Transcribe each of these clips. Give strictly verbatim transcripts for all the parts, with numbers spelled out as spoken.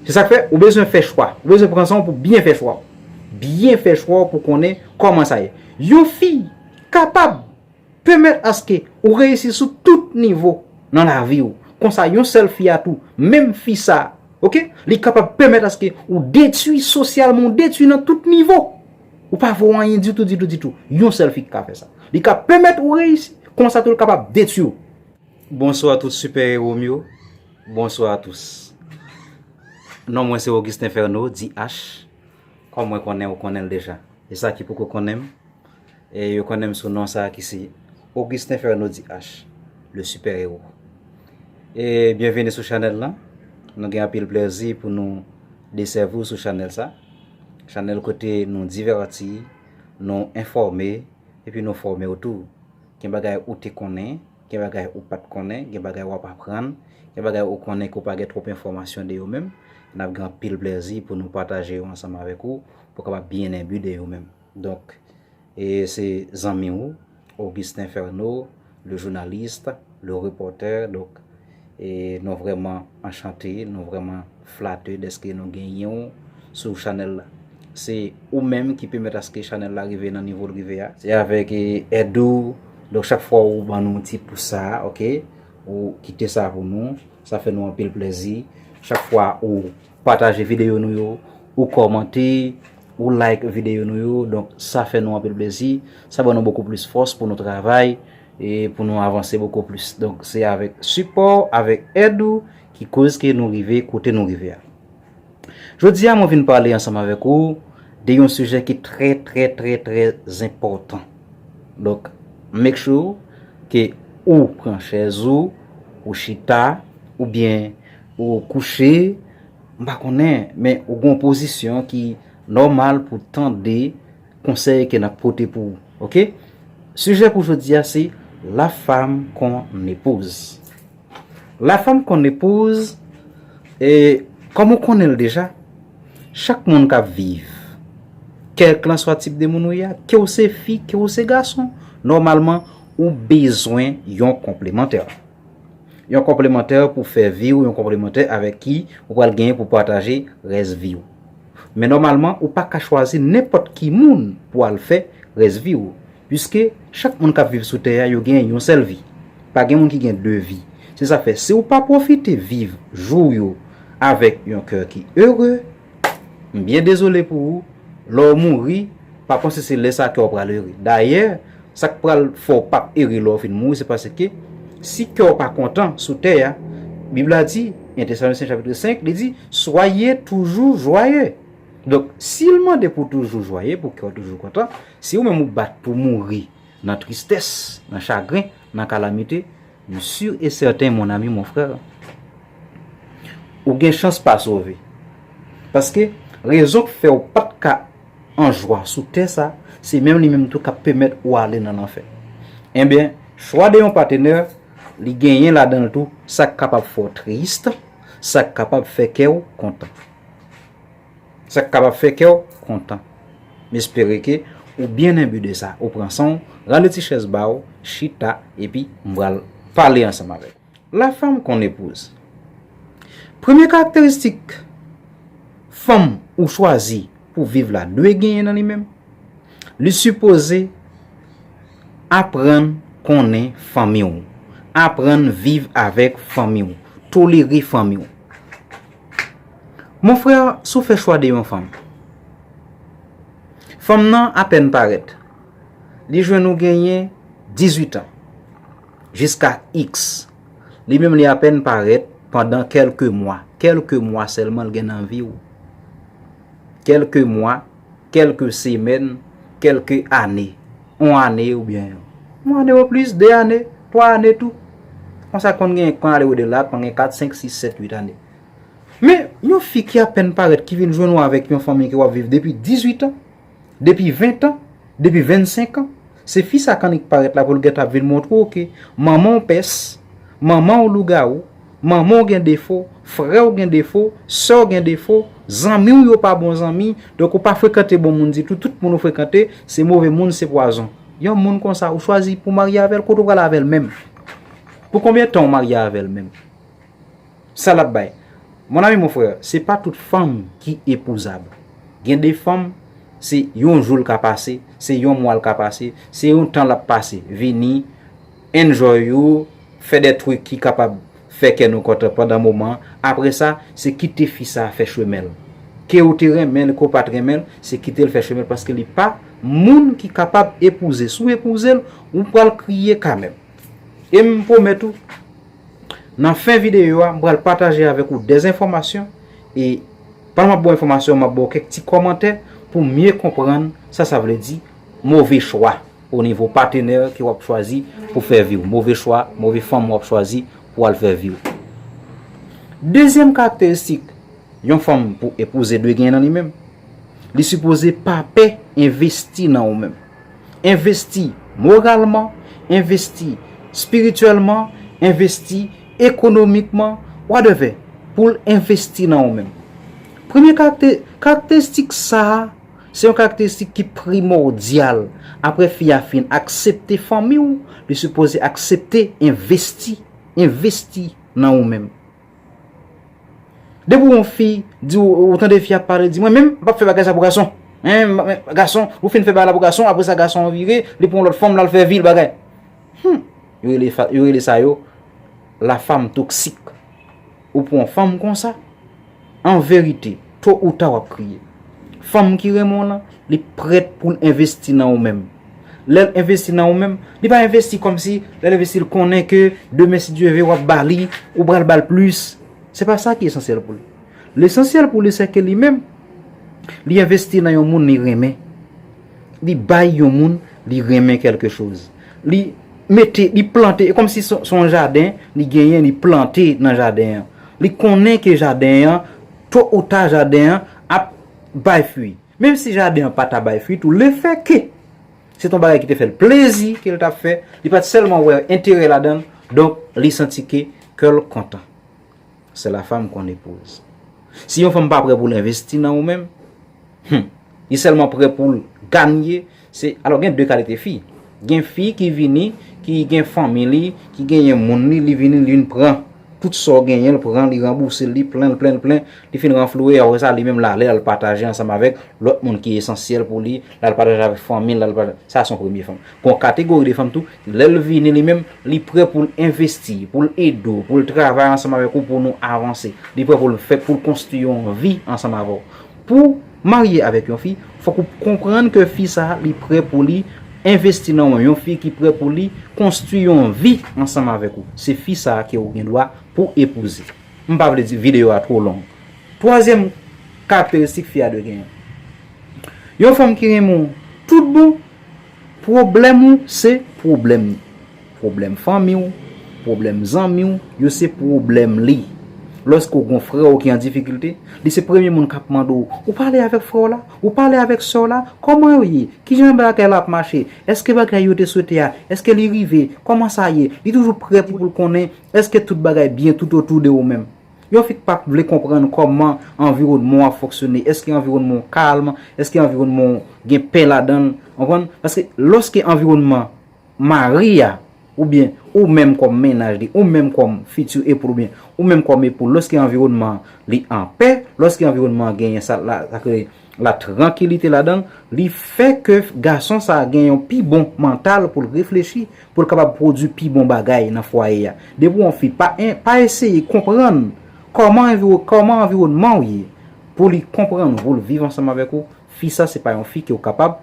Se sa k fè ou bezwen fè chwa. Ou bezwen pran san w pou byen fè chwa w. Byen fè chwa w pou konnen kòman sa ye. Yon fi kapab pèmèt aske ou reyisi sou tout nivo nan lavi w. Konsa, yon sèl fi a tou, menm fi sa, oke, li kapab pèmèt aske ou detwi sosyalman, ou detwi nan tout nivo. Ou pa vo anyen ditou, ditou, ditou. Yon sèl fi ki ka fè sa. Li ka pèmèt ou reyisi, konsa tou li kapab detwi w. Bonsoir tout super héros m yo. Bonsoir à tous. Non mwen se Augustin Ferno, D H. Kòm mwen konnen ou konnen l deja. E sa ki poko konnen m, e yo konnen m sou non sa ki se Augustin Ferno D H, le super héros. E byenveni sou chanèl lan. Nou gen anpil plezi pou nou desèvi w sou chanèl sa. Chanèl kote nou divèti, nou enfòme, epi nou fòme w tou. Gen bagay ou te konnen, gen bagay ou pa t konnen, gen bagay w ap aprann, gen bagay ou konnen ke w pa gen twòp enfòmasyon de yo menm. N ap gen anpil plezi pou nou pataje yo ansanm avèk ou, pou w kapab byen enbi de yo menm. Donk, e se zanmi w, Augustin Ferno, le journaliste, le reporter. Donk, e nou vrèman anchante, nou vrèman flate dèske nou genyen w sou chanèl la. Se ou menm ki pèmèt aske chanèl la rive nan nivo l rive a. Se avèk, e, èd ou. Donk, chak fwa ou ban nou ti pous sa a, oke? Ou kite sa pou nou. Sa fè nou anpil plezi. Chak fwa ou pataje videyo nou yo, ou kòmante, ou like videyo nou yo. Donk, sa fè nou anpil plezi. Sa ban nou bokou plis fòs pou nou travay e pou nou avanse bokou plis. Donk, se avèk sipò, avèk èd ou ki koz ke nou rive kote nou rive a. Jodi a, mwen vin pale ansanm avèk ou de yon sijè ki trè, trè, trè, trè enpòtan. Donk, make sure ke ou pran chèz ou, ou chita, oubyen ou kouche, m pa konnen, men ou gen yon pozisyon ki nòmal pou tande konsèy ke n ap pote pou ou, oke? Sijè pou jodi a se la femme qu'on épouse. La femme qu'on épouse, e, kòm ou konnen l deja, chak moun k ap viv, kèlkanswa tip de moun ou ye a, ke w se fi, ke w se gason, nòmalman, ou bezwen yon konplemantè. Yon konplemantè pou fè vi w, yon konplemantè avèk ki ou pral genyen pou pataje rès vi w. Men nòmalman, ou pa ka chwazi nenpòt ki moun pou al fè rès vi w, piske chak moun k ap viv sou tè a, yo gen yon sèl vi. Pa gen moun ki gen de vi. Se sa fè, si w pa pwofite viv jou w yo avèk yon kè ki ere, m byen dezole pou ou, lè w mouri, pa panse se lè sa kè w pral ere. Dayè, sa k pral fè w p ap ere lè w fin mouri, se paske si kè w pa kontan sou tè a, Bib la di, en Tesalonichen chapit senk, li di, soyez toujours joyeux. Donk, si l mande pou toujou jwaye, pou kè w toujou kontan, si ou menm ou bat pou mouri nan tristès, nan chagren, nan kalamite, m si e sèten, mon ami, mon frè, ou gen chans pa sove. Paske rezon k fè w pa t ka an jwa sou tè sa, se menm li menm tou k ap pèmèt ou ale nan lanfè. Enben, chwa de yon patenè, li genyen ladan l tou sa k kapab fè w tris, sa k kapab fè kè w kontan. Sa k kapab fè kè w kontan. M espere ke ou byen enbi de sa. Ou pran san w, rale ti chèz ba w, chita, epi m pral pale ansanm avèk ou. La femme qu'on épouse. Premye karakteristik fanm ou chwazi pou viv la dwe genyen nan li menm, li sipoze aprann konnen fanmi w, aprann viv avèk fanmi w, tolere fanmi w. Mon frè, si w fè chwa de yon fanm, fanm nan apèn parèt, li jwenn ou genyen dizuit an, jiska iks. Li menm, li apèn parèt pandan kèlke mwa. Kèlke mwa sèlman l gen nan vi w. Kèlke mwa, kèlke semèn, kèlke ane. Yon ane oubyen yon ane o plis, de ane, twa ane tou. Konsa konn gen, konn ale odela, konn gen kat, senk, sis, sèt, uit ane. Men, yon fi ki apèn parèt, ki vin jwenn ou avèk yon fanmi ke w ap viv depi dizuit an, depi ven an, depi vennsenk an, se fi sa k annik parèt la pou l gentan ap vin montre w ke manman w pès, manman w lougawou, manman w gen defo, frè w gen defo, sè w gen defo, zanmi w yo pa bon zanmi, donk ou pa frekante bon moun ditou, tout moun ou frekante, se move moun, se pwazon. Yon moun konsa, ou chwazi pou marye avè l, kote w prale avè l menm? Pou konbyen tan w marye avè l menm? Sa l ap bay? Mon ami, mon frè, se pa tout fanm ki epouzab. Gen de fanm, se yon jou l ka pase, se yon mwa l ka pase, se yon tan l ap pase. Vini, enjoy ou, fè de trik ki kapab fè kè nou kontan pandan moman. Apre sa, se kite fi sa a fè chemen l. Ke ou te renmen l, ke ou pa t renmen l, se kite l fè chemen l paske li pa moun ki kapab epouze. Si w epouze l, ou pral kriye kanmenm. E m pwomèt ou, nan fen videyo a, m pral pataje avèk ou de enfòmasyon. E pandan m ap ba w enfòmasyon, m ap ba w kèk ti kòmantè pou w mye konprann sa sa vle di move chwa o nivo patenè ke w ap chwazi pou fè vi w. Move chwa, move fanm w ap chwazi pou al fè vi w. Dezyèm karakteristik yon fanm pou epouze dwe genyen nan li menm, li sipoze pa pè envesti nan ou menm. Envesti moralman, envesti espirityèlman, envesti ekonomikman, whatever, pou l envesti nan ou menm. Premye karakte-, karakteristik sa a, se yon karakteristik ki primòdyal. Apre fi a fin aksepte fanmi w, li sipoze aksepte envesti, envesti nan ou menm. Depi yon fi di w, ou tande fi ap pale, di, "Mwen menm, m p ap fè bagay sa pou gason. Hein, m, m, gason, ou fin fè bagay la pou gason, apre sa gason an vire, li pran lòt fanm, l al fè vi l bagay." Hmm. Yo rele fa-, yo rele sa yo la femme toxique. Ou pran yon fanm konsa, an verite, to ou ta w ap kriye. Fanm ki renmen w lan, li prèt pou l envesti nan ou menm. Lè l envesti nan ou menm, li pa envesti kòmsi lè l envesti l konnen ke demen si Dye ve w ap ba li, ou pral ba l plis. Se pa sa ki esansyèl pou li. Lesansyèl pou li se ke li menm, li envesti nan yon moun li renmen. Li bay yon moun li renmen kèlke choz. Li mete, li plante, e kòmsi se, se yon jaden li genyen, li plante nan jaden an. Li konnen ke jaden an, to ou ta jaden an ap bay fwi. Menm si jaden an pa ta bay fwi tou, lefètke se t on bagay ki te fè l plezi ke l t ap fè, li pa t sèlman wè enterè ladan l, donk li santi ke kè l kontan. C'est la femme qu'on épouse. Si yon fanm pa prè pou l envesti nan ou menm, hmm, li sèlman prè pou l ganye, se, alò gen de kalite fi. Gen fi ki vini, ki gen fanmi li, ki genyen moun li, li vini, li vin pran tout sa w genyen, l pran, li ranbouse l, li plen, l plen, l plen, li fin ranflouye, apre sa, li menm l ale, l al pataje ansanm avèk lòt moun ki esansyèl pou li, l al pataje avèk fanmi l, l al pataje, sa se yon premye fanm. Gon kategori de fanm tou, lè l vini li menm, li prè pou l envesti, pou l ede w, pou l travay ansanm avèk ou pou nou avanse. Li prè pou l fè, pou l konstwi yon vi ansanm avè w. Pou w marye avèk yon fi, fòk ou konprann ke fi sa a, li prè pou li envesti nan ou menm. Yon fi ki prè pou li konstwi yon vi ansanm avèk ou. Se fi sa a ke ou gen dwa pou epouze. M pa vle di videyo a twò long. Twazyèm karakteristik fi a dwe genyen. Yon fanm ki renmen w tout bon, pwoblèm ou se pwoblèm li. Pwoblèm fanmi w, pwoblèm zanmi w, yo se pwoblèm li. Lòske w gon frè w ki an difikilte, li se premye moun k ap mande w, "Ou pale avèk frè w la? Ou pale avèk sè w la? Kòman yo ye? Kijan bagay la ap mache? Èske bagay yo te swete a, èske li rive? Kòman sa ye?" Li toujou prè pou l konnen èske tout bagay byen tout otou de ou menm. Yon fi k pa vle konprann kòman anviwònman w ap fonksyone, èske anviwònman w kalm, èske anviwònman w gen pè ladan l, w konprann? Paske lòske anviwònman mari a, oubyen ou menm kòm mennaj li, ou menm kòm fiti epoul, oubyen ou menm kòm epoul, lòske anviwònman an li an pè, lòske anviwònman an genyen sa la, sa k rele latrankilite ladan l, li fè ke gason sa a gen yon pi bon mantal pou l reflechi, pou l kapab pwodui pi bon bagay nan fwaye a. Depi w yon fi, pa en-, pa eseye konprann kòman anviwo-, kòman anviwònman w ye pou li konprann ou, pou l viv ansanm avèk ou. Fi sa, se pa yon fi ke w kapab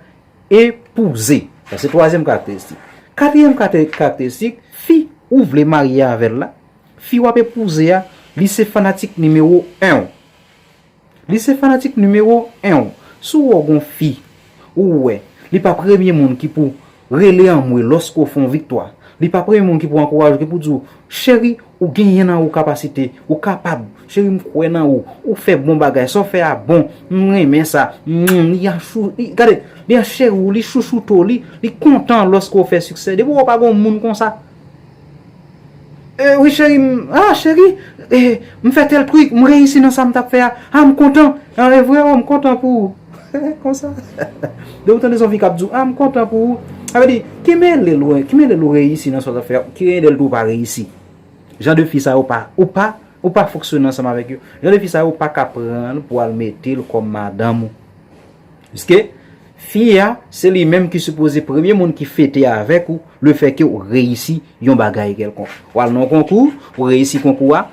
epouze. Sa se twazyèm karakteristik. Katriyèm kate-, karakteristik, fi ou vle marye avè l la, fi w ap epouze a, li se fanatik nimewo en w. Li se fanatik nimewo en w. Si w wè w gon fi, ou wè, li pa premye moun ki pou rele anmwe lòske w fè yon viktwa. Li pa premye moun ki pou ankouraje w, ki pou di w, "Cheri, ou genyen nan ou kapasite, ou kapab. Cheri, m kwè nan ou, ou fè bon bagay, sa w fè a bon, m renmen sa." Mm, li a chou-, li, gade, li a cheri w, li chouchoute w, li, li kontan lòske w fè siksè. Depi w pa gon moun konsa, "Eh, wi, cheri, m, ah, cheri, eh, m fè tèl trik, m reyisi nan sa m t ap fè a. Ah, m kontan. Ah, e vre, oh, m kontan pou ou." Konsa. Depi w tande yon fi k ap di w, "Ah, m kontan pou ou." Sa vle di, ki mele l, ki mele l ou reyisi nan sa w t ap fè a, ki mele l tou w pa reyisi. Jan de fi sa yo pa, ou pa Ou pa fonksyone ansanm avèk yo. Jan de fi sa yo, ou pa ka pran l pou al mete l kòm madanm ou. Piske fi a, se li menm ki sipoze premye moun ki fete avèk ou, lefètke ou reyisi yon bagay kèlkonk. Ou al nan yon konkou, ou reyisi konkou a,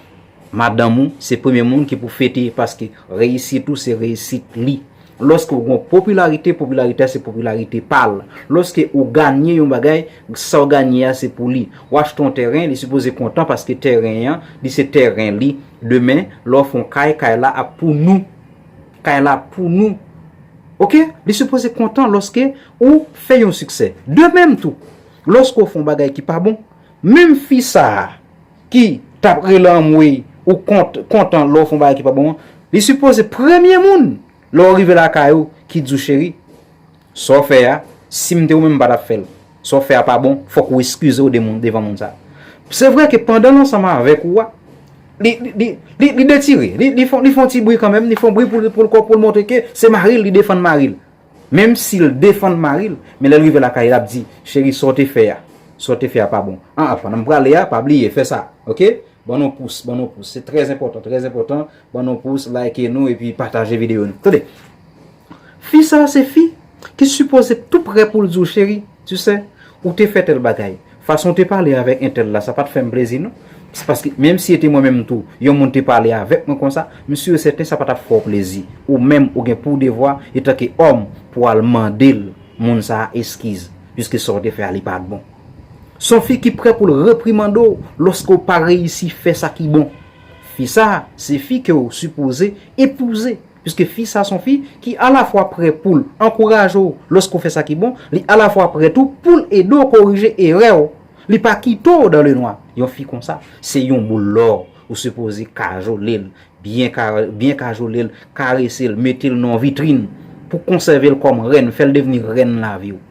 madanm ou, se premye moun ki pou fete, paske reyisit ou, se reyisit li. Lòske ou gen popilarite, popilarite a se popilarite pa l. Lòske ou ganye yon bagay, sa w ganye a se pou li. Ou achte yon tèren, li sipoze kontan paske tèren an, li se tèren li. Demen, lè w fè yon kay, kay la ap pou nou. Kay la ap pou nou. Oke? Li sipoze kontan lòske ou fè yon siksè. De menm tou, lòske w fè yon bagay ki pa bon, menm fi sa a ki t ap rele anmwey ou kont, kontan lè w fè yon bagay ki pa bon an, li sipoze premye moun lè w rive lakay ou ki di w, cheri, sa w fè a, si m te ou menm m pa t ap fè l. Sa w fè a pa bon, fòk ou eskize w de moun, devan moun sa a. Se vre ke pandan l ansanm avèk ou a, li, li, li, li, li detire, li, li fè, li fè yon ti bri kanmenm, li fè yon bri pou, pou, pou, pou l montre ke se mari l, li defann mari l. Menm si l defann mari l, men lè l rive lakay, l ap di, cheri, sa w te fè a, sa w te fè a pa bon. An, an, pandan m prale a, pa bliye, fè sa, oke? Ban nou pous, ban nou pous. Se trè enpòtan, trè enpòtan. Ban nou pous, like nou, epi pataje videyo nou. Tande, fi sa a se fi ki sipoze tou prè pou l di w, cheri, tu sais, ou te fè tèl bagay. Fason w te pale avèk entèl la, sa pa t fè m plezi, non. Se paske, menm si se te mwen menm tou, yon moun te pale avèk mwen konsa, m si e sèten sa pa t ap fè w plezi. Ou menm, ou gen pou devwa, etanke òm, pou w al mande l, moun sa a, eskiz, piske sa w te fè a, li pa t bon. Se yon fi ki prè pou l reprimande w lòske w pa reyisi fè sa ki bon. Fi sa a, se fi ke w sipoze epouze. Piske fi sa se yon fi ki alafwa prè pou l ankouraje w lòske w fè sa ki bon, li alafwa prè tou pou l ede w korije erè w. Li pa kite w dans le noir. Yon fi konsa, se yon boul lò. Ou sipoze kajole l, byen ka, byen kajole l, karese l, mete l nan yon vitrin pou konsève l kòm rèn, fè l devni rèn lavi w.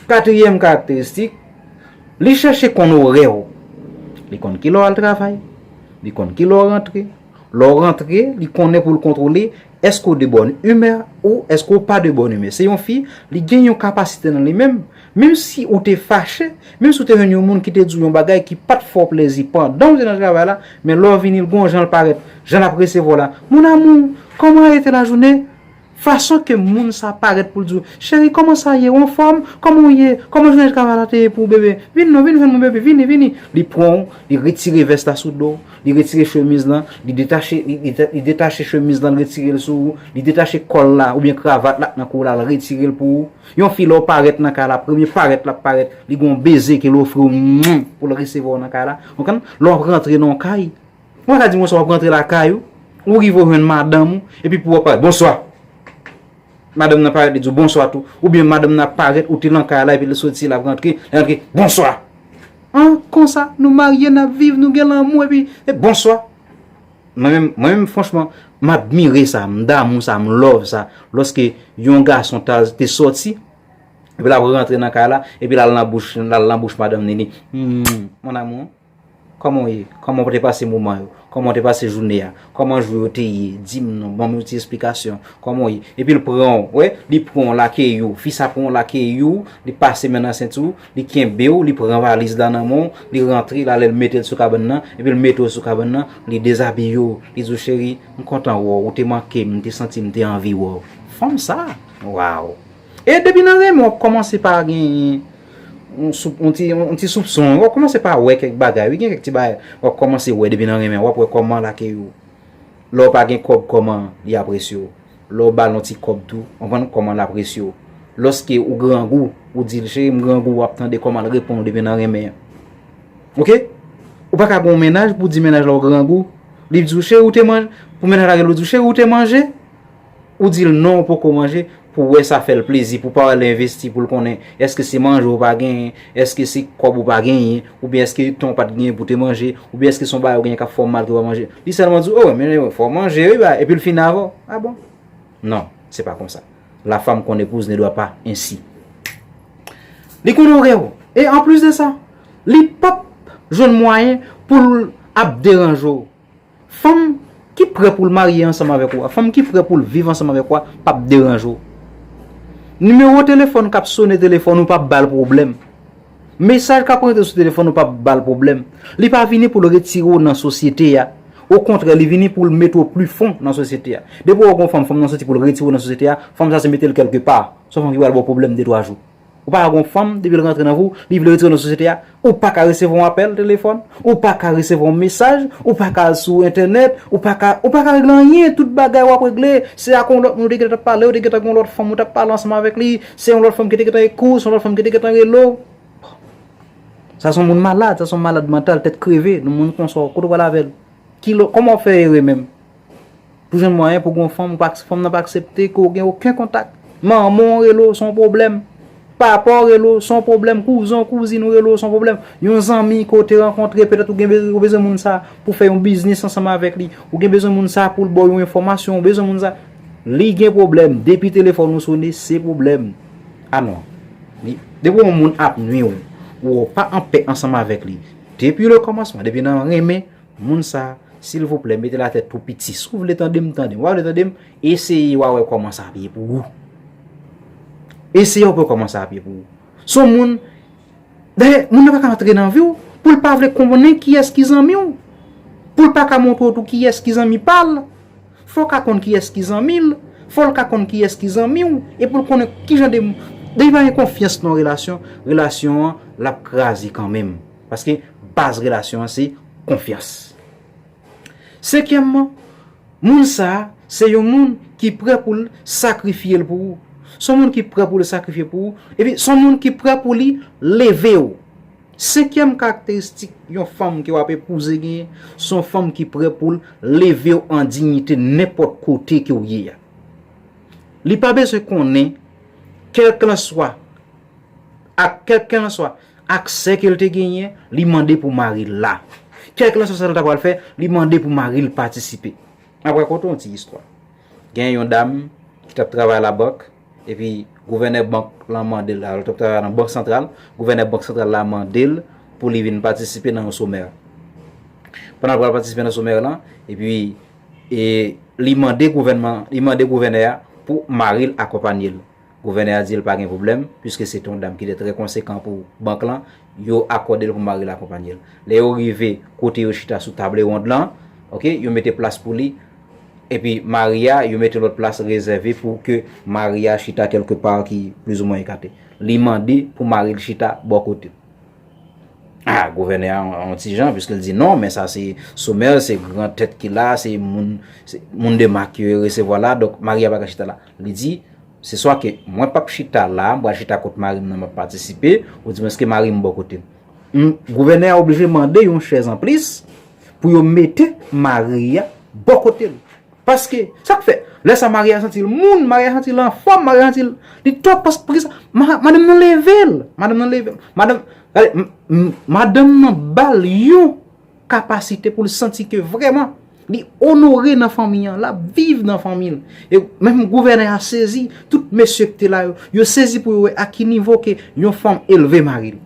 Katriyèm karakteristik, li chèche konn orè w. Li konn kilè w al travay, li konn kilè w rantre. Lè w rantre, li konnen pou l kontwole èske w de bòn imè ou èske w pa de bòn imè. Se yon fi, li gen yon kapasite nan li menm. Menm si ou te fache, menm si w te jwenn yon moun ki te di w yon bagay ki pa t fè w plezi pandan w te nan travay la, men lè w vini, l gon jan l parèt, jan l ap resevwa w la. Mon amour, comment a été la journée? Fason ke moun sa parèt pou l di w, cheri, kòman sa ye? Ou anfòm? Kòman w ye? Kòman jounen travay la te ye pou w, bebe? Vin non, vin jwenn mwen, bebe, vini, vini. Li pran w, li retire vès la sou do w, li retire chemiz lan, li detache, li, li, li detache chemiz lan, li retire l sou ou, li detache kòl la, oubyen kravat la k nan kou w la, l retire l pou ou. Yon fi, lè w parèt nan kay la, premye parèt l ap parèt, li gon beze ke l ofri w, mwah, pou l resevwa w nan kay la. Ou konprann? Lè w ap rantre nan yon kay, ou pa ka di bonswa, w ap rantre lakay ou, ou rive w jwenn madanm ou, epi pou w ap parèt, bonswa. Madanm nan parèt, li di w bonswa tou. Oubyen madanm nan ap parèt, ou te nan kay la, epi l soti, l ap rantre, l rantre, bonswa. An, konsa, nou marye, n ap viv, nou gen lanmou, epi, e bonswa. Mwen menm, mwen menm, franchman, m admire sa, m damou sa, m love sa. Lòske yon gason ta, te sòti, epi l ap rantre nan kay la, epi l al nan bouch, l al nan bouch madanm ni, li, hmm, mon amour, kòman w ye? Kòman w te pase moman yo? Kòman w te pase jounen an? Kòman jou yo te ye? Di m non, ban m yon ti esplikasyon. Kòman w ye? Epi l pran w, wè, li pran w lakay ou. Fi sa pran w lakay ou, li pase men nan senti w, li kenbe w, li pran valiz la nan men w, li rantre, l ale l mete l sou kabann nan, epi l mete w sou kabann nan, li dezabiye w, li di w, cheri, m kontan wè w, ou te manke m, m te santi m te anvi wè w. Fanm sa, waw! E depi nan renmen, w ap kòmanse pa gen yon, sou, yon ti, yon ti soupson, w ap kòmanse pa wè kèk bagay, wi, gen kèk ti bagay, w ap kòmanse wè depi nan renmen, w ap wè kòman lakay ou. Lè w pa gen kòb, kòman li apresye w. Lè w ba l yon ti kòb tou, w konprann kòman l apresye w. Lòske ou grangou, ou di l, cheri, m grangou, w ap tande kòman l reponn w depi nan renmen an. Oke? Ou pa ka gen yon mennaj pou w di mennaj la w grangou. Li di w, cheri, ou te manje, pou mennaj la rele w di w, cheri, ou te manje? Ou di l non, ou poko manje, pou w wè sa fè l plezi, pou w pa wè l envesti, pou l konnen èske se manje w pa genyen, èske se kòb ou pa genyen, oubyen èske tan w pa t genyen pou w te manje, oubyen èske se yon bagay ou genyen k ap fè w mal ke w pa manje. Li sèlman di w, o, men fò w manje, wi, ba, epi l fini avè w. A bon? Non, se pa konsa. La femme qu'on épouse ne doit pas ainsi. Li konn orè w. E anplis de sa, li p ap jwenn mwayen pou l ap deranje w. Fanm ki prè pou l marye ansanm avèk ou a, fanm ki prè pou l viv ansanm avèk ou a, p ap deranje w. Nimewo telefòn k ap sone telefòn ou p ap ba l pwoblèm. Mesaj k ap rantre sou telefòn ou p ap ba l pwoblèm. Li pa vini pou l retire w nan sosyete a. Okontrè, li vini pou l mete w pli fon nan sosyete a. Depi w wè yon fanm, fanm nan soti pou l retire w nan sosyete a, fanm sa se mete l kèlke pa. Se yon fanm ki pral ba w pwoblèm de twa jou. Ou pa ka gon fanm, depi l rantre nan vi w, li vle retire w nan sosyete a, ou pa ka resevwa yon apèl telefòn, ou pa ka resevwa yon mesaj, ou pa ka al sou entènèt, ou pa ka, ou pa ka regle anyen, tout bagay w ap regle, se ak yon lòt moun ou te gentan ap pale, ou te gentan gen yon lòt fanm ou t ap pale ansanm avèk li, se yon lòt fanm ki te gentan ekri w, se yon lòt fanm ki te gentan rele w. Sa se yon moun malad, sa se yon malad mantal, tèt kreve, yon moun konsa, kote w pral avè l? Ki lè, kòman w fè ere menm? Pou jwenn mwayen pou gon fanm, ou pa, fanm nan pa aksepte ke w gen okenn kontak. Manman w rele w, se yon pwoblèm. Papa w rele w, se yon pwoblèm. Kouzen w, kouzin ou rele w, se yon pwoblèm. Yon zanmi ke w te rankontre, petèt ou gen bezwen, ou bezwen moun sa pou fè yon biznis ansanm avèk li. Ou gen bezwen moun sa pou l ba w yon enfòmasyon, ou bezwen moun sa. Li gen pwoblèm, depi telefòn ou sone, se pwoblèm. A non. Li, depi yon moun ap nwi w, ou pa anpè ansanm avèk li. Depi le kòmansman, depi nan renmen, moun sa, silvouplè, mete latèt ou piti. Si w vle tande m, tande m. W pa vle tande m, eseye w a wè kòman sa ap ye pou ou. Eseye w pou kòman sa ap ye pou ou. Se yon moun, dayè, moun nan pa ka antre nan vi w pou l pa vle konnen kiyès ki zanmi w. Pou l pa ka montre w tou kiyès ki zanmi pa l. Fò w ka konn kiyès ki zanmi l. Fò l ka konn kiyès ki zanmi w. E pou l konnen kijan de moun. Depi pa gen konfyans nan yon relasyon, relasyon an, l ap kraze kanmenm. Paske baz relasyon an se konfyans. Senkyèmman, moun sa a, se yon moun ki prè pou l sakrifye l pou ou. Se yon moun ki prè pou l sakrifye pou ou. Epi, se yon moun ki prè pou li leve w. Senkyèm karakteristik yon fanm ke w ap epouze genyen, se yon fanm ki prè pou l leve w an diyite nenpòt kote ke w ye a. Li pa bezwen konnen, kèlkanswa ak kèlkanswa aksè ke l te genyen, li mande pou mari l la. Kèlkanswa sa l ta pral fè, li mande pou mari l patisipe. Apre, konte yon ti istwa. Gen yon dam ki t ap travay labank, epi gouvènè bank lan mande l, alò, l t ap travay nan bank santral, gouvènè bank santral la mande l pou li vin patisipe nan yon somè. Pandan l pral patisipe nan somè lan, epi, e, li mande gouvènman, li mande gouvènè a pou mari l akonpanye l. Gouvènè a di l pa gen pwoblèm, piske se te yon dam ki te trè konsekan pou bank lan, yo akòde l pou mari l akonpanye l. Lè yo rive kote yo chita sou tab wonn lan, oke, yo mete plas pou li, epi mari a, yo mete lòt plas rezève pou ke mari a chita kèlke pa ki plizoumwen ekate. Li mande pou mari l chita bò kote l. Ah, gouvènè a yon, yon ti jan, piske l di non, men sa se somè, se gran tèt ki la, se moun, se moun de mak yo resevwa la, donk mari a pa ka chita la. Li di, se swa ke mwen p ap chita la, m pral chita kot mari m nan, m ap patisipe, oudimwens ke mari m bò kote m. M, gouvènè a oblije mande yon chèz anplis pou yo mete mari a bò kote l. Paske, sa k fè, lè sa mari a santi l moun, mari a santi l anfòm, mari a santi l, li twò pas, poukisa, ma-, madanm nan leve l, madanm nan leve l, madanm, gade, m, m, madanm nan ba l yon kapasite pou l santi ke vrèman, li onore nan fanmi an, l ap viv nan fanmi l. E menm gouvènè a sezi, tout mesye ki te la yo, yo sezi pou yo wè a ki nivo ke yon fanm elve mari l.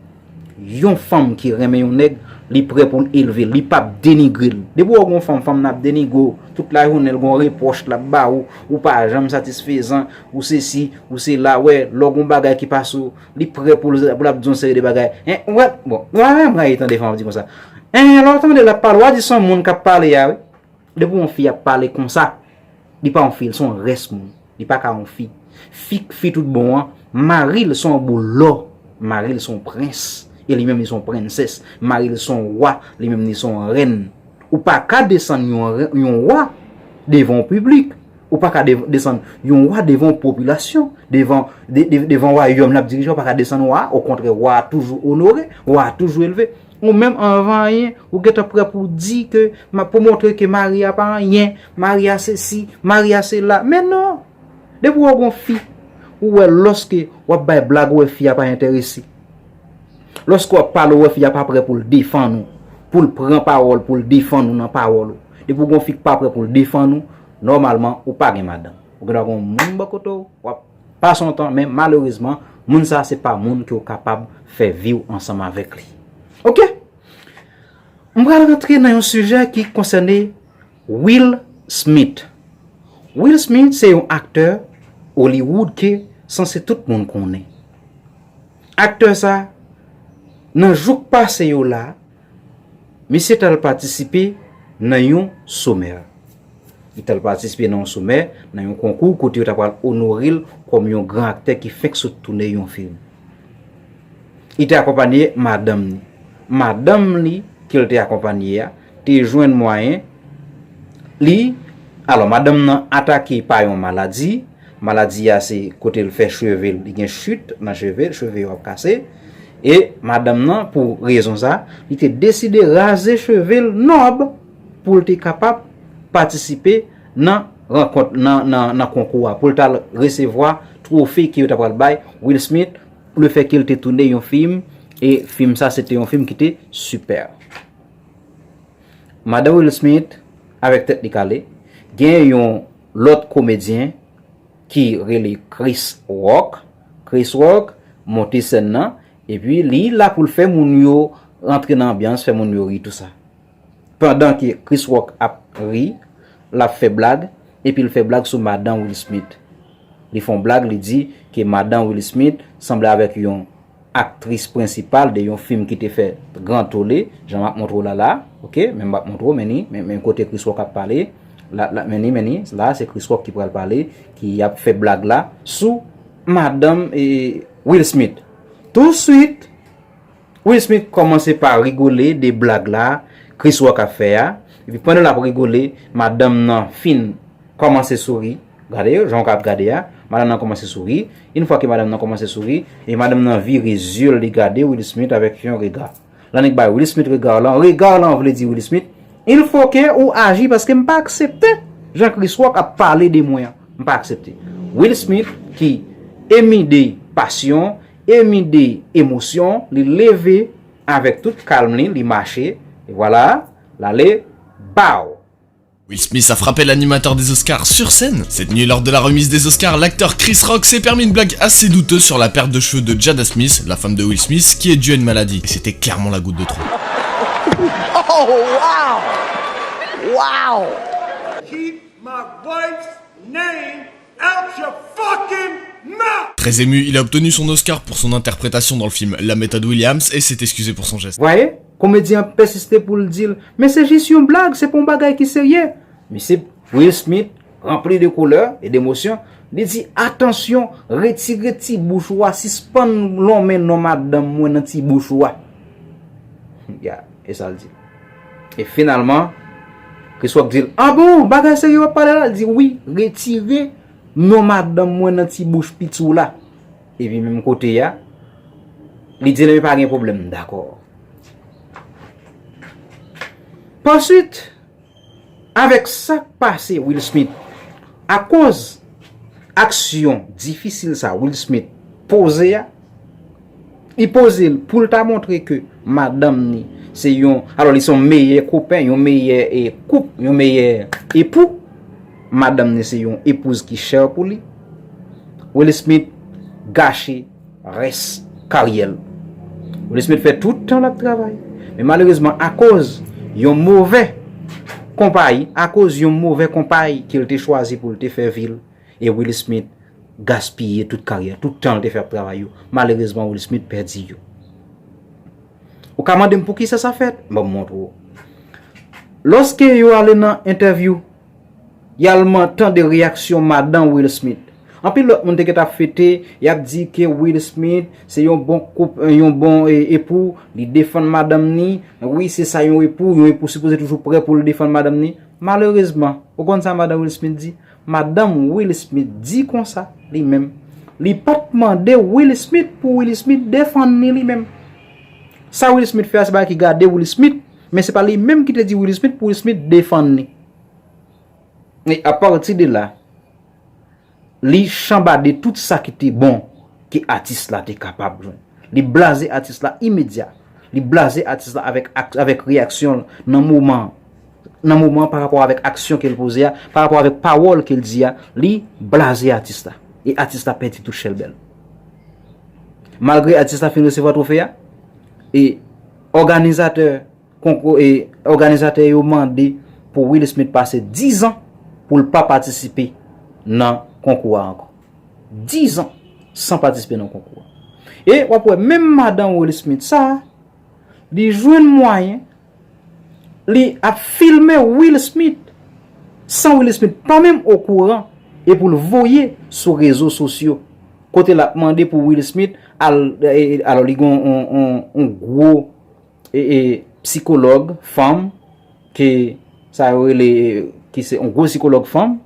Yon fanm ki renmen yon nèg, li prè pou l elve l, li p ap denigre l. Depi w wè gon fanm, fanm nan ap denigre w, tout lajounen l gon repwòch l ap ba ou, ou pa janm satisfezan, ou sesi, ou sela, wè, lè w gon bagay ki pase w, li prè pou l, pou l ap di yon seri de bagay. En, ou wè, bon, ou pa menm rayi tande fanm ap di konsa. En, lè w tande l ap pale, w a di se yon moun k ap pale a, wi. Depi yon fi ap pale konsa, li pa yon fi, li se yon rès moun. Li pa ka yon fi. Fi k fi tout bon an, mari l se yon boul lò. Mari l se yon prens. E li menm li se yon prensès. Mari l se yon wa, li menm li se yon rèn. Ou pa ka desann yon rè-, yon wa devan yon piblik. Ou pa ka de-, desann yon wa devan yon popilasyon. Devan, de-, de-, devan wayòm l ap dirije, ou pa ka desann wa a. Okontrè, wa a toujou onore, wa a toujou elve. Ou menm anvan anyen, ou gentan prè pou di ke, ma-, pou montre ke mari a pa anyen, mari a sesi, mari a sela. Men non! Depi w wè gon fi, ou wè lòske w ap bay blag, ou wè fi a pa enterese. Lòske w ap pale, ou wè fi a pa prè pou l defann ou, pou l pran pawòl, pou l defann ou nan pawòl ou. Depi w gon fi k pa prè pou l defann ou, nòmalman, ou pa gen madanm. Ou gendwa gon moun bò kote w, w ap pase yon tan, men malerezman, moun sa a se pa moun ke w kapab fè vi w ansanm avèk li. Oke? M pral rantre nan yon sijè ki konsène Will Smith. Will Smith se yon aktè Hollywood ke sanse tout moun konnen. Aktè sa, nan jou k pase yo la, misye t al patisipe nan yon somè. Li t al patisipe nan yon somè, nan yon konkou kote yo ta pral onore l kòm yon gran aktè ki fenk sot tounen yon fim. Li te akonpanye madanm li. Madanm li ke l te akonpanye a te jwenn mwayen li. Alò, madanm nan atake pa yon maladi. Maladi a se kote l fè cheve l, li gen chit nan cheve l, cheve yo ap kase. E madanm nan, pou rezon sa, li te deside raze cheve l nòb pou l te kapab patisipe nan rankont, nan, nan, nan konkou a, pou l t al resevwa twofe ke yo ta pral bay Will Smith, lefètke l te tounen yon fim, e fim sa se te yon fim ki te sipè. Madan Will Smith, avèk tèt li kale, gen yon lòt komedyen ki rele Chris Rock. Chris Rock monte sèn nan, epi li la pou l fè moun yo rantre nan anbyans, fè moun yo ri, tou sa. Pandan ke Chris Rock ap ri, l ap fè blag, epi l fè blag sou madan Will Smith. Li fè yon blag, li di ke madan Will Smith sanble avèk yon aktris prensipal de yon fim ki te fè gran tole, jan m ap montre w la la, oke, men m ap montre w, men ni, men, men kote Chris Rock ap pale, la, la, men ni, men ni, la, se Chris Rock ki pral pale, ki ap fè blag la sou madanm, e, Will Smith. Touswit, Will Smith kòmanse pa rigole de blag la Chris Rock ap fè a, epi pandan l ap rigole, madanm nan fin kòmanse souri. Gade, jan w ka ap gade a, madanm nan kòmanse souri. Yon fwa ke madanm nan kòmanse souri, e madanm nan vire zye l, li gade Will Smith avèk yon rega. Lè nèg bay Will Smith rega lan, rega lan vle di Will Smith, il faut que ou aji paske m pa aksepte jan Chris Rock ap pale de mwen an. M pa aksepte. Will Smith ki emi de pasyon, emi de emosyon, li leve avèk tout kalm li, li mache, e vwala, l ale, baw! Will Smith a frappé l'animateur des Oscars sur scène. Cette nuit, lors de la remise des Oscars, l'acteur Chris Rock s'est permis une blague assez douteuse sur la perte de cheveux de Jada Smith, la femme de Will Smith, qui est due à une maladie. Et c'était clairement la goutte de trop. Oh, wow! Wow! Keep my wife's name out your fucking mouth! Très ému, il a obtenu son Oscar pour son interprétation dans le film La méthode Williams et s'est excusé pour son geste. Vwaye, komedyen an pèsiste pou l di l, men se jis yon blag, se pa yon bagay ki serye. Misye Will Smith, ranpli de koulè e demosyon, li di, atansyon, retire ti bouch ou a, sispann lonmen non madanm mwen nan ti bouch ou a. Ya, e sa l di. E finalman, Chris Rock di l, ah bon, bagay serye w ap pale la? L di, wi, retire non madanm mwen nan ti bouch piti w la. Epi menm kote a, li di l, men pa gen pwoblèm, dakò. Panswit, avèk sa k pase Will Smith, akoz aksyon difisil sa Will Smith poze a, li poze l pou l ta montre ke madanm ni se yon, alò li se yon meyè kopen, yon meyè e koup, yon meyè epou. Madanm ni se yon epouz ki chè pou li. Will Smith gache rès karyè l. Will Smith fè tout tan l ap travay. Men malerezman, akoz yon movè konpayi, akoz yon movè konpayi ke l te chwazi pou l te fè vi l, e Will Smith gaspiye tout karyè, tout tan l te fè ap travay yo. Malerezman, Will Smith pèdi yo. Ou ka mande m poukisa sa fèt? Ban m montre w. Lòske yo ale nan entèvyou, y al tande reyaksyon madan Will Smith. Anpil lòt moun te gentan ap fete, y ap di ke Will Smith se yon bon koup, yon bon e, epou, li defann madanm ni. Wi, se sa yon epou, yon epou sipoze toujou prè pou l defann madanm ni. Malerezman, ou konn sa madan Will Smith di? Madanm Will Smith di konsa, li menm, li pa t mande Will Smith pou Will Smith defann ni li menm. Sa Will Smith fè a, se bagay ki gade Will Smith, men se pa li menm ki te di Will Smith pou Will Smith defann ni. E apati de la, li chanbade tout sa ki te bon ke atis la te kapab jwenn. Li blaze atis la imedya. Li blaze atis la avèk, avèk reyaksyon l nan moman, nan moman pa rapò avèk aksyon ke l poze a, pa rapò avèk pawòl ke l di a, li blaze atis la. E atis la pèdi tout chèlbè l. Malgre atis la fin resevwa twofe a, e òganizatè konkou, e òganizatè yo mande pou Will Smith pase diz an pou l pa patisipe nan konkou a ankò. Diz an san patisipe nan konkou a. E w ap wè menm madan Will Smith sa a, li jwenn mwayen Li ap filme Will Smith san Will Smith pa menm okouran, e pou l voye sou rezo sosyo, kote l ap mande pou Will Smith al, e, e, alò, li gen yon, yon, yon, yon gwo e, e, sikològ fanm, ke sa yo rele, ki se yon gwo sikològ fanm,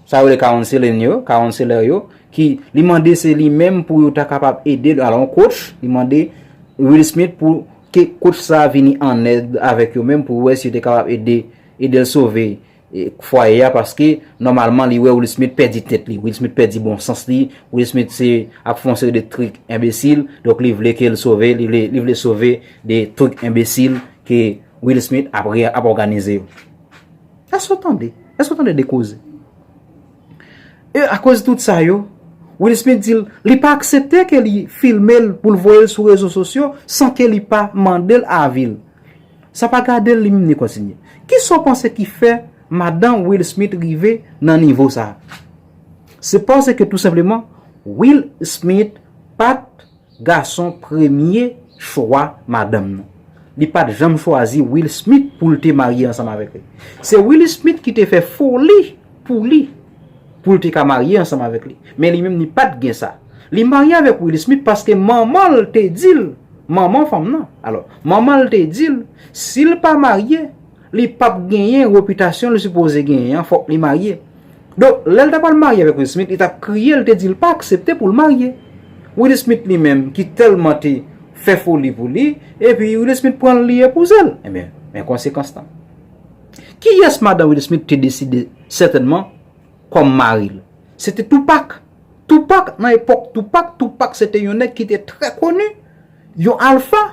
sa yo rele counseling yo, counselor yo, ki li mande se li menm pou yo ta kapab ede l, alò, yon coach, li mande Will Smith pou ke coach sa a vini an èd avèk yo menm, pou wè si yo te kapab ede, ede l sove e, fwaye a, paske nòmalman li wè Will Smith pèdi tèt li, Will Smith pèdi bon sans li, Will Smith se ap fè yon seri de trik enbesil, donk li vle ke l sove, li vle, li vle sove de trik enbesil ke Will Smith ap, ap òganize yo. Èske w tande? Èske w tande de koze? E akoz tout sa yo, Will Smith di l, li pa aksepte ke li filme l pou l voye l sou rezo sosyo san ke li pa mande l avi l. Sa pa gade l, li menm li kontinye. Kisa w panse ki fè madan Will Smith rive nan nivo sa a? Se paske tou senpleman, Will Smith pa t gason premye chwa madanm nan. Li pa t janm chwazi Will Smith pou l te marye ansanm avèk li. Se Will Smith ki te fè foli pou li, pou l te ka marye ansanm avèk li. Men li menm, li pa t gen sa. Li marye avèk Will Smith paske manman l te di l, manman fanm nan, alò, manman l te di l, si l pa marye, li p ap genyen repitasyon l sipoze genyen an, fòk li marye. Donk, lè l ta pral marye avèk Will Smith, li t ap kriye, l te di l pa aksepte pou l marye. Will Smith li menm, ki tèlman te fè foli pou li, epi Will Smith pran l, li epouze l. Ebyen, men konsekans lan. Kiyès madan Will Smith te deside sètènman kòm mari l? Se te Tupac. Tupac, nan epòk Tupac, Tupac se te yon nèg ki te trè koni, yon alfa,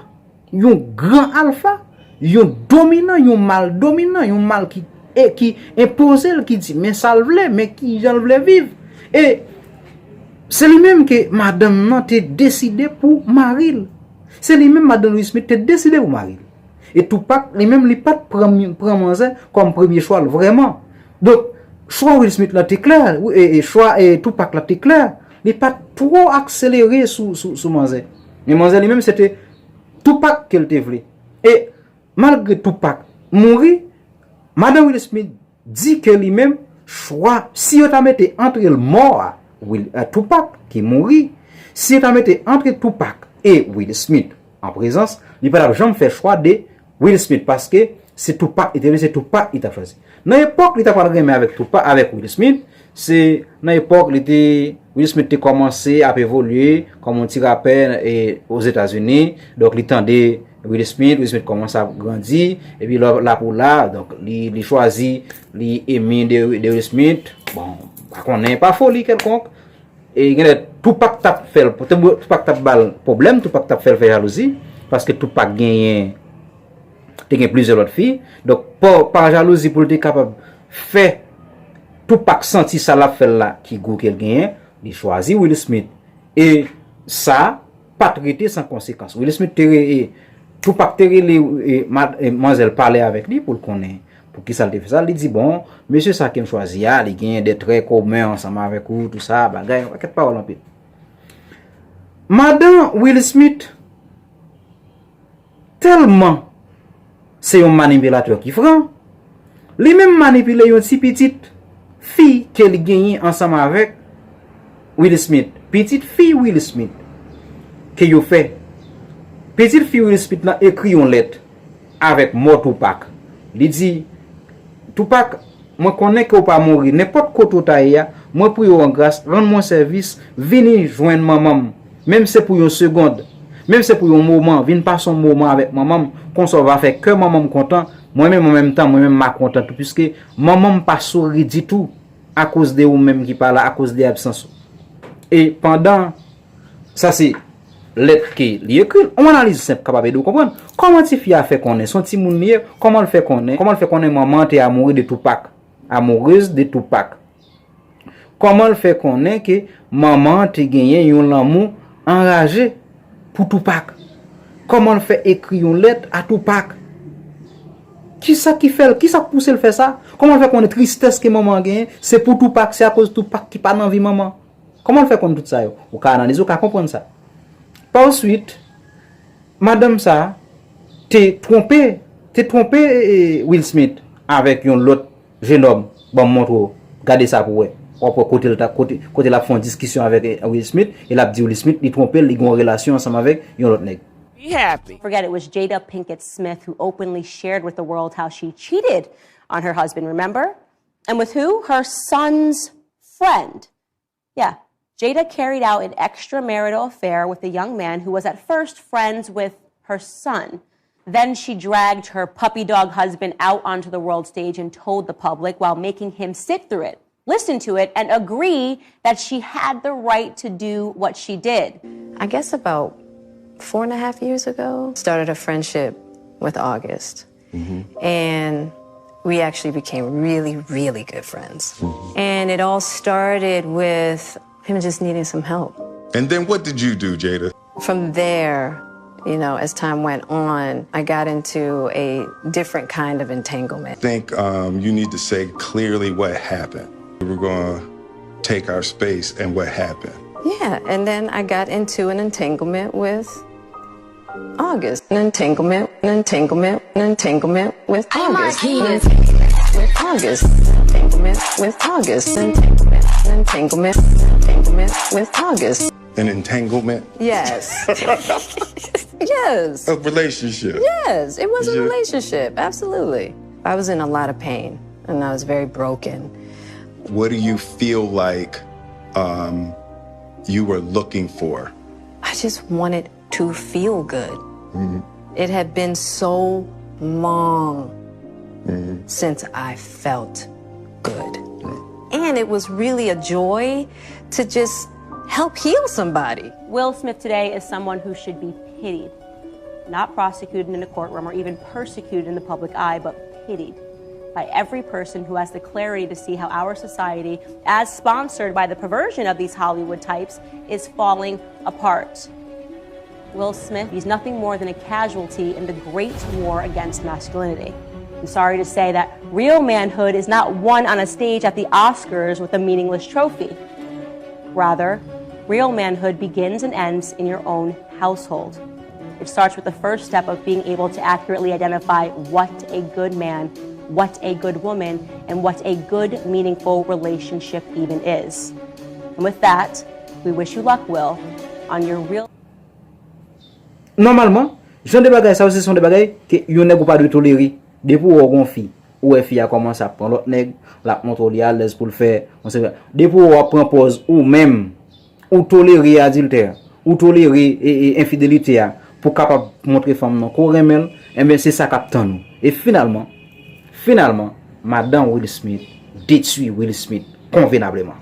yon gran alfa, yon dominan, yon mal dominan, yon mal ki, e ki enpoze l, ki di men sa l vle, men kijan l vle viv. E se li menm ke madanm nan te deside pou mari l. Se li menm madanm Will Smith te deside pou mari l. E Tupac, li menm, li pa t pran, pran manzè kòm premye chwa l vrèman. Donk, chwa Will Smith la te klè, e, e chwa e Tupac la te klè. Li pa t twò akselere sou, sou, sou manzè. Men manzè li menm, se te Tupac ke l te vle. E malgre Tupac mouri, madan Will Smith di ke li menm, chwa, si yo ta mete antre l mò a, Will, eh, Tupac ki mouri, si yo ta mete antre Tupac e Will Smith an prezans, li pa t ap janm fè chwa de Will Smith, paske se Tupac li te vle, se Tupac li t ap chwazi. Nan epòk li ta pral renmen avèk Tupac, avèk Will Smith, se nan epòk li te, Will Smith te kòmanse ap evolye kòm yon ti rapè, e, Ozetazini. Donk, li tande Will Smith, Will Smith kòmanse ap grandi, epi la, la pou la, donk, li, li chwazi, li enmi de, de Will Smith. Bon, pa konnen, pa foli kèlkonk. E genlè, Tupac t ap fè l, Tupac t ap ba l pwoblèm, Tupac t ap fè l fè jalouzi, paske Tupac genyen, te gen plizyè lòt fi. Donk, pa, pa jalouzi, pou l te kapab fè Tupac santi sa l ap fè l la ki gou ke l genyen, li chwazi Will Smith. E sa pa t rete san konsekans. Will Smith te re-, e, Tupac te rele, e, mad-, e, manzèl pale avèk li pou l konnen poukisa l te fè sa. Li di, bon, mesye sa ke m chwazi a, li genyen de trè komen ansanm avèk ou, tou sa, bagay, yon pakèt pawòl anpil. Madan Will Smith tèlman se yon manipilatè ki fran, li menm manipile yon ti pitit fi ke li genyen ansanm avèk Will Smith. Pitit fi Will Smith ke yo fè. Pitit fi Will Smith lan ekri yon lèt avèk mò Tupac. Li di, Tupac, mwen konnen ke w pa mouri. Nenpòt kote w ta ye a, mwen priye w an gras, rann mwen sèvis, vini jwenn manman m. Menm se pou yon segond, menm se pou yon moman, vin pase yon moman avèk manman m. Konsa w va fè kè manman m kontan, mwen menm, an menm tan, mwen menm m a kontan tou, piske manman m pa souri ditou akoz de ou menm ki pa la, akoz de absans ou. E pandan, sa se lèt ke li ekri, yon analiz senp kapab ede w konprann kòman tifi a fè konnen se yon timoun li ye, kòman l fè konnen, kòman l fè konnen manman an te amoureux de Tupac, amoureuse de Tupac. Kòman l fè konnen ke manman an te genyen yon lanmou anraje pou Tupac? Kòman l fè ekri yon lèt a Tupac? Kisa ki fè l, kisa k pouse l fè sa? Kòman l fè konnen tristès ke manman an genyen, se pou Tupac, se akoz Tupac ki pa nan vi manman? Kòman l fè konn tout sa yo? Ou ka analize, ou ka konprann sa. Pa oswit, madanm sa a te twonpe Te twonpe e, e, Will Smith avèk yon lòt jenòm. Ban m montre w. Gade sa pou w wè. W ap wè kote l ta, kote, kote l ap fè yon diskisyon avèk e, Will Smith, e l ap di Will Smith li twonpe l, li gen yon relasyon ansanm avèk yon lòt nèg. Be happy. Forget it was Jada Pinkett Smith who openly shared with the world how she cheated on her husband, remember? And with who? Her son's friend. Yeah. Jada carried out an extramarital affair with a young man who was at first friends with her son. Then she dragged her puppy dog husband out onto the world stage and told the public while making him sit through it, listen to it, and agree that she had the right to do what she did. I guess about four and a half years ago, started a friendship with August. And we actually became really, really good friends. And it all started with him just needing some help. And then what did you do, Jada? From there, you know, as time went on, I got into a different kind of entanglement. I think um, you need to say clearly what happened. We were going to take our space and what happened. Yeah, and then I got into an entanglement with August. An entanglement, an entanglement, an entanglement with August. An entanglement with August. An entanglement with August. An entanglement, an entanglement, an entanglement with August. An entanglement? Yes. Yes. A relationship. Yes, it was a Yeah. Relationship, absolutely. I was in a lot of pain and I was very broken. What do you feel like um, you were looking for? I just wanted to feel good. It had been so long since I felt good. And it was really a joy to just help heal somebody. Will Smith today is someone who should be pitied, not prosecuted in a courtroom or even persecuted in the public eye, but pitied by every person who has the clarity to see how our society, as sponsored by the perversion of these Hollywood types, is falling apart. Will Smith is nothing more than a casualty in the great war against masculinity. I'm sorry to say that real manhood is not won on a stage at the Oscars with a meaningless trophy. Rather, real manhood begins and ends in your own household. It starts with the first step of being able to accurately identify what a good man, what a good woman, and what a good, meaningful relationship even is. And with that, we wish you luck, Will, on your real. Nòmalman, jan de bagay sa yo, se son de bagay ke yon nèg ou pa dwe tolere. Depi w wè w gon fi, ou wè fi a kòmanse ap pran lòt nèg, l ap montre w li alèz pou l fè yon seri. Depi w wè w ap pran pòz ou menm, ou tolere adiltè, ou tolere e, e, enfidelite a, pou w kapab montre fanm nan ke w renmen l, enben se sa k ap tann ou. E finalman, finalman, madan Will Smith detwi Will Smith konvenableman.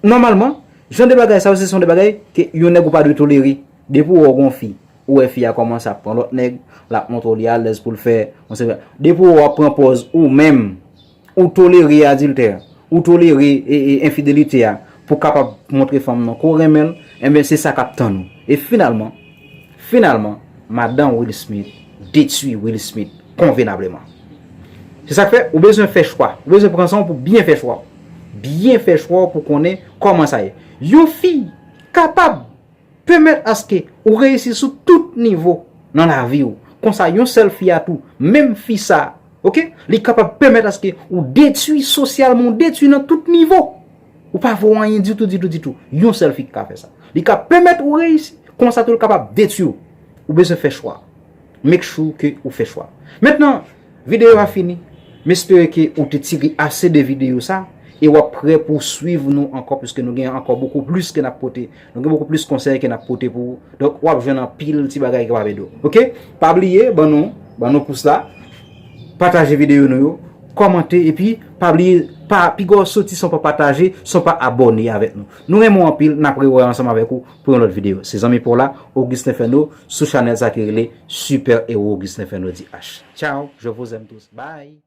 Nòmalman, jan de bagay sa yo, se son de bagay ke yon nèg ou pa dwe tolere. Depi w wè w gon fi, ou wè fi a kòmanse ap pran lòt nèg, l ap montre w li alèz pou l fè yon seri. Depi w wè w ap pran pòz ou menm, ou tolere adiltè, ou tolere e, e, enfidelite a, pou w kapab montre fanm nan ke w renmen l, enben se sa k ap tann ou. E finalman, finalman, madan Will Smith detwi Will Smith konvenableman. Se sa k fè ou bezwen fè chwa. Ou bezwen pran san w pou byen fè chwa w. Byen fè chwa w pou konnen kòman sa ye. Yon fi kapab pèmèt aske ou reyisi sou tout nivo nan lavi w. Konsa, yon sèl fi a tou, menm fi sa, oke, li kapab pèmèt aske ou detwi sosyalman, ou detwi nan tout nivo. Ou pa vo anyen ditou, ditou, ditou. Yon sèl fi ki ka fè sa. Li ka pèmèt ou reyisi, konsa tou li kapab detwi w. Ou bezwen fè chwa. Make sure ke ou fè chwa. Mentnan, videyo a fini. M espere ke ou te tire ase de videyo sa e w ap prè pou w swiv nou ankò, piske nou gen ankò bokou plis ke n ap pote. Nou gen bokou plis konsèy ke n ap pote pou ou. Donk, w ap jwenn anpil ti bagay ki p ap ede w. Oke? Pa bliye, ban nou, ban nou pous la. Pataje videyo nou yo. Kòmante, epi pa bliye, pa, piga w soti san w pa pataje, san w pa abòne avèk nou. Nou renmen w anpil, n ap rewè ansanm avèk ou pou yon lòt videyo. Se zanmi pa w la, Augustin Fernot, sou chanèl sa ki rele Super Héros Augustin Fernot D H. Ciao, je vous aime tous. Bye!